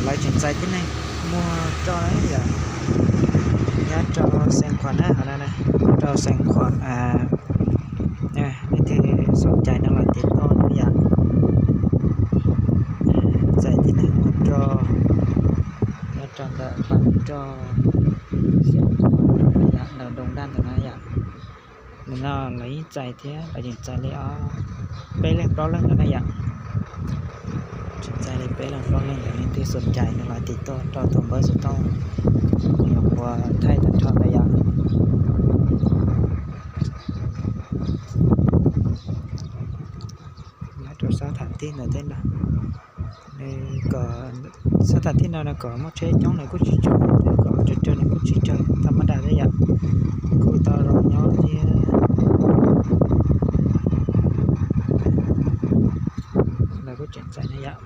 Lawv tseem txais tib neeg muag roj na yom, nyob rau Xeev Khuam na, nyob rau Xeev Khuam. Leej twg xom cai no los tiv tauj no yom. Txais tib neeg muag roj nyob rau ntawm pas roj Xeev Khuam yom, ntawm Doo Daj ntawm no yom. Nim no lawv yeej txais thiab, lawv tseem txais li ob peb leej plaub leej ntawd na yom. Tseem txais li peb leej plaub leej ntawd, leej twg xom cai no los tiv tauj rau tus npawb xov tooj uas thaij tag nrho ntawd yom. Nyob rau sab tham tij ntawm tej no, nws kom sab tham tij no nws kom muaj tsheb coob nws kuj tsis tsawg, nws kom tsawg tsawg nws kuj tsis tsawg, tha mab dam thiab yom. Kuj tau zoo nyob thiab. Lawv kuj tseem txais na yom.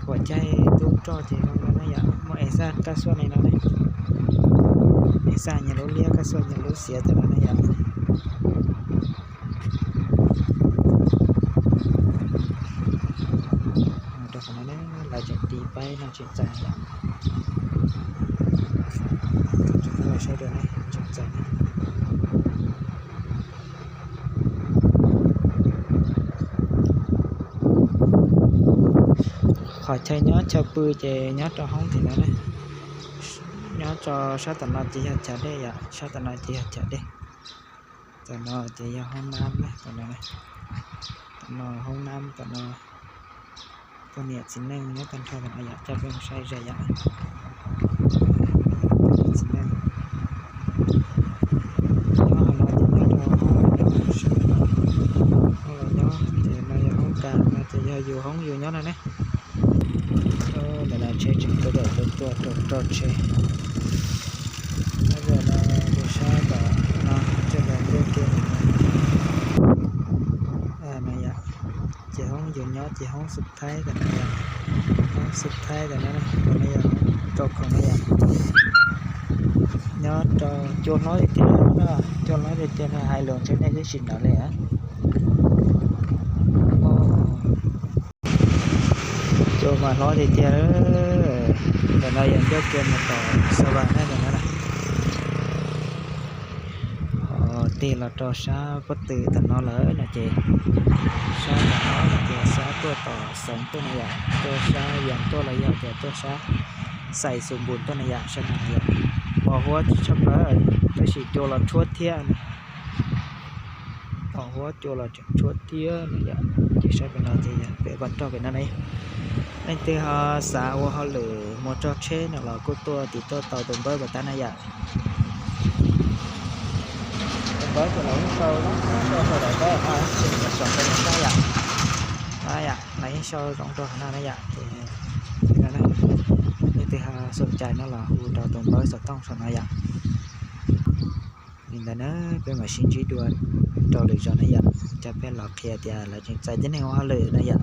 Huam caij tub roj ces zoo no na yom, muaj ev xaj kaj xuaj li no ne. Ev xaj nyias lub liab, kaj xuaj nyias lub xiav ntawm no na yom. Rau qhov no lawv tseem tiv paib no tseem txais yom. Tseem txais. Qhov chaw nyob chaw pw ces nyob rau hoob tim no na. Nyob rau sab tom no ces yog chav dej yom, sab tom no ces yog chav dej. Tom no ces yog hoob nab na, tom no, tom no hoob nab, tom no poj niam txiv neej nyob tag nrho tom no yom, coj peb mus saib ze yom. Poj niam txiv neej nyob hauv no ces nyob rau hoob los nyob, hoob los nyob ces no yog hoob kas, no ces yog yus hoob yus nyob no ne. Ntawm no tsheb tseem tuaj dawm tuaj tuaj rau roj tsheb. Nyob rau no, rau sab tom no, coj los ncaj kiag no yom. Ces hoob yus nyob ces hoob xub thaib tom no yom, hoob xub thaib tom no, tom no yog rau khoom no yom. Nyob rau cua hlob tiag tiag, cua hlob tiag tiag no hais lus ntshe nej twb tsis hnov li. Cua mas hlob tiag tiag. Ntawm no yog ncauj ke mus tom Xa Vas na, ntawm no na. Ho tig los rau sab pob tw tom no lawm no ces, sab tom no no ces sab tuaj tom Xeev tuaj no yom, tuaj sab Yas tuaj los yog tias tuaj sab Xais Xus Npus tuaj no yom, sab no yom. Pos huab tsis tshaj plaws, tab sis cua los tshuab thiab. Pos huab cua los tseem tshuab thiab no yom. Ces saib pem no ces yog pem vaj roj pem no ne. Leej twg ho xav ua hauj lwm muag roj tsheb no los kuj tuaj tiv tuaj tau tus npawb pas tab na yom. Tus npawb ces lawv yeej sau zoo rau sawv daws pab, tseem tsom rau nram qab yom. Yom, lawv yeej sau zoo rau qhov no na yom. Ces leej twg ho xom cai no los hu rau tus npawb xov tooj saum no yom. Li ntawd na, peb mam sib ntsib dua rau lwm zaus na yom, coj peb los qhia tias lawv tseem txais tib neeg ua hauj lwm na yom.